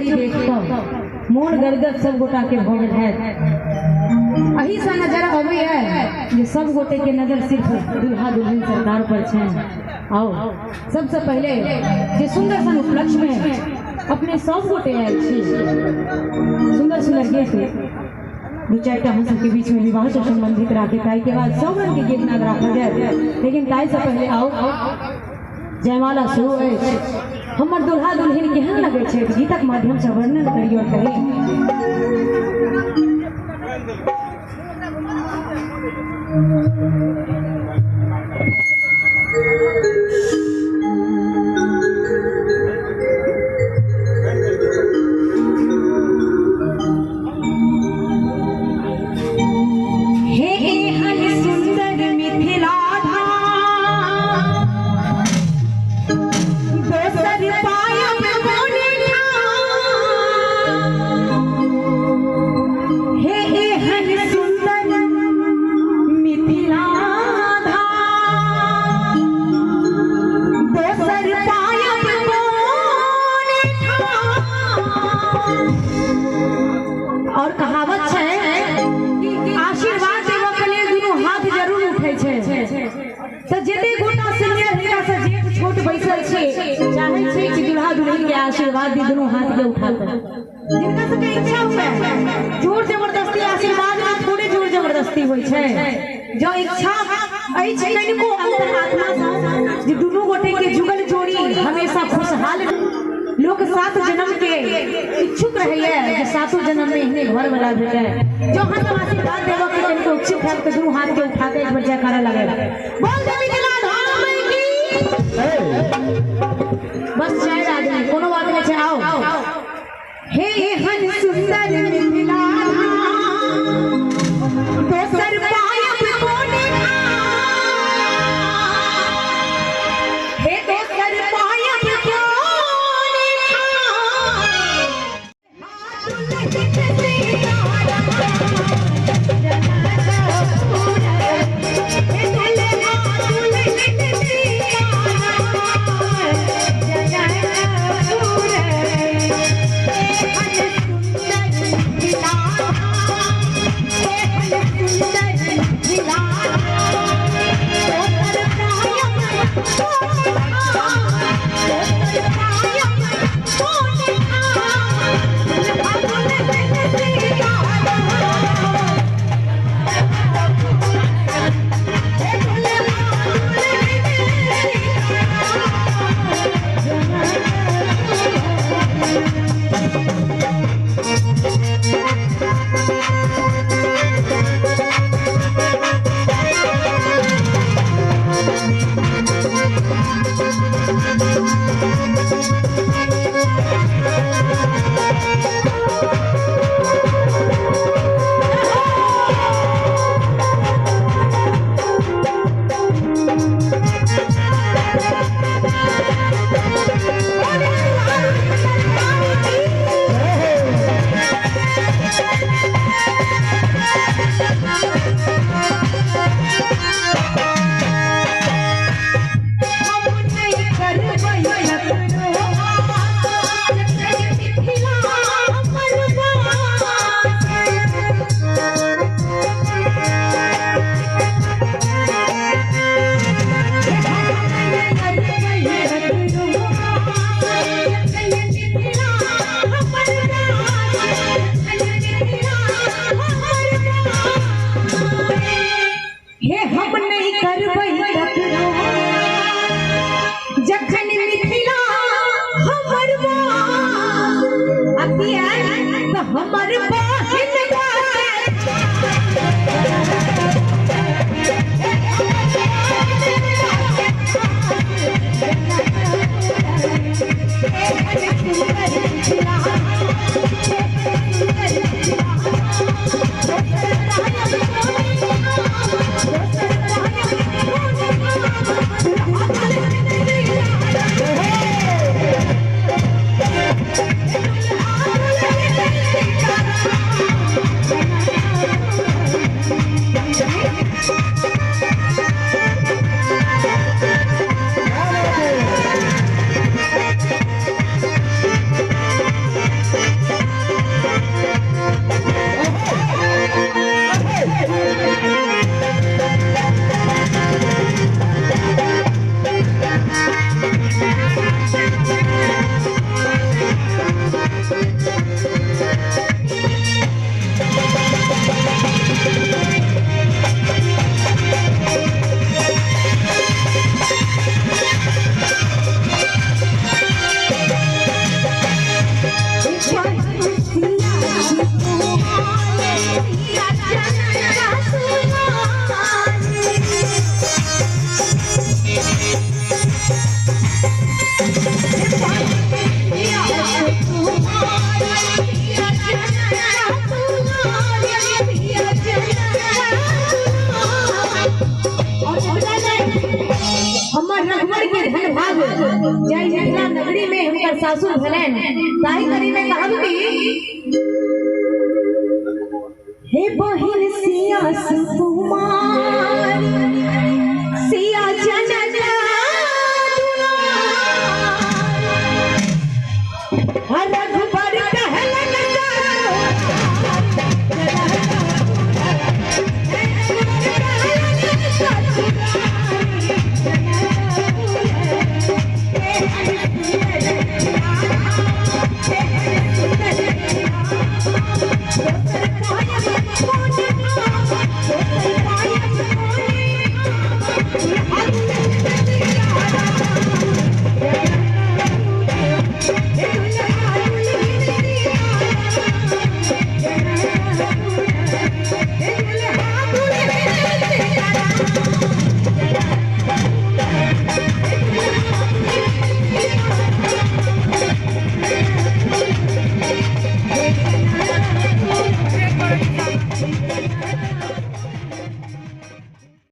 जोड़ी देख कऽ मोन गदगद सब गोटा के भऽ गेल हैत। एही से नजर अबैया जे सब गोटे के नजर सिर्फ दुल्हा दुल्हन सरकार पर छनि। आओ सबसे पहले जे सुंदर सन उपलक्ष्य में अपने सब गोटे आयल छी, सुंदर सुंदर गीत दू चारिटा हम सबके बीच में विवाह से संबंधित राखी, ताहि के बाद सब रंग के गीत नाद राखल जाए। लेकिन ताहि से पहले आओ जयमाला शुरू अछि। हमर दुल्हा दुल्हिन केहन लगै छै गीतक माध्यम से वर्णन करियौ कही। हे एहन सुंदर मिथिला धाम, दोसर पायब कोन ठाम। हे एहन सुंदर मिथिला धाम, दोसर पायब कोन ठाम। और कहावत छै कि आशीर्वाद देबऽ के लेल दुनू हाथ जरूर उठै छै। तऽ जते गोटा सीनियर हिनका से जेठ छोट बैसल छी, चाहै छी कि दुल्हा दुल्हन के आशीर्वाद दी दुनू हाथ के उठा कऽ। जिनका सबके इच्छा हुए, जोर जबरदस्ती आशीर्वाद में थोड़े जोर जबरदस्ती होइ छै। जो इच्छा अछि कनिको अंतरात्मा सँ जे दुनू गोटे के जुगल जोड़ी हमेशा खुशहाल, लोक सात जन्म के इच्छुक रहैया जे सातों जन्म में एहने घर वाला भेटे। जो अहाँ सब आशीर्वाद देबऽ के कनिको इच्छुक हैब तऽ दुनू हाथ के उठा के एक बेर जयकारा लगे। बोल दे मिथिला धाम की। बस चारि आदमी, कोनो बात नहीं छै। आओ हे एहन सुंदर मिथिला धाम, दोसर पायब कोन ठाम। हे दोसर पायब कोन ठाम। हे हम नहीं करबै ककरो जखन मिथिला हमर बास, आ किया तऽ हमर बहिन बासे। हमर रघुवर के धन भाग जय मिथिला नगरी में हुनकर सासुर भेलनि, ताहि कड़ी में कहब कि हे बहिन सिया सुकुमार।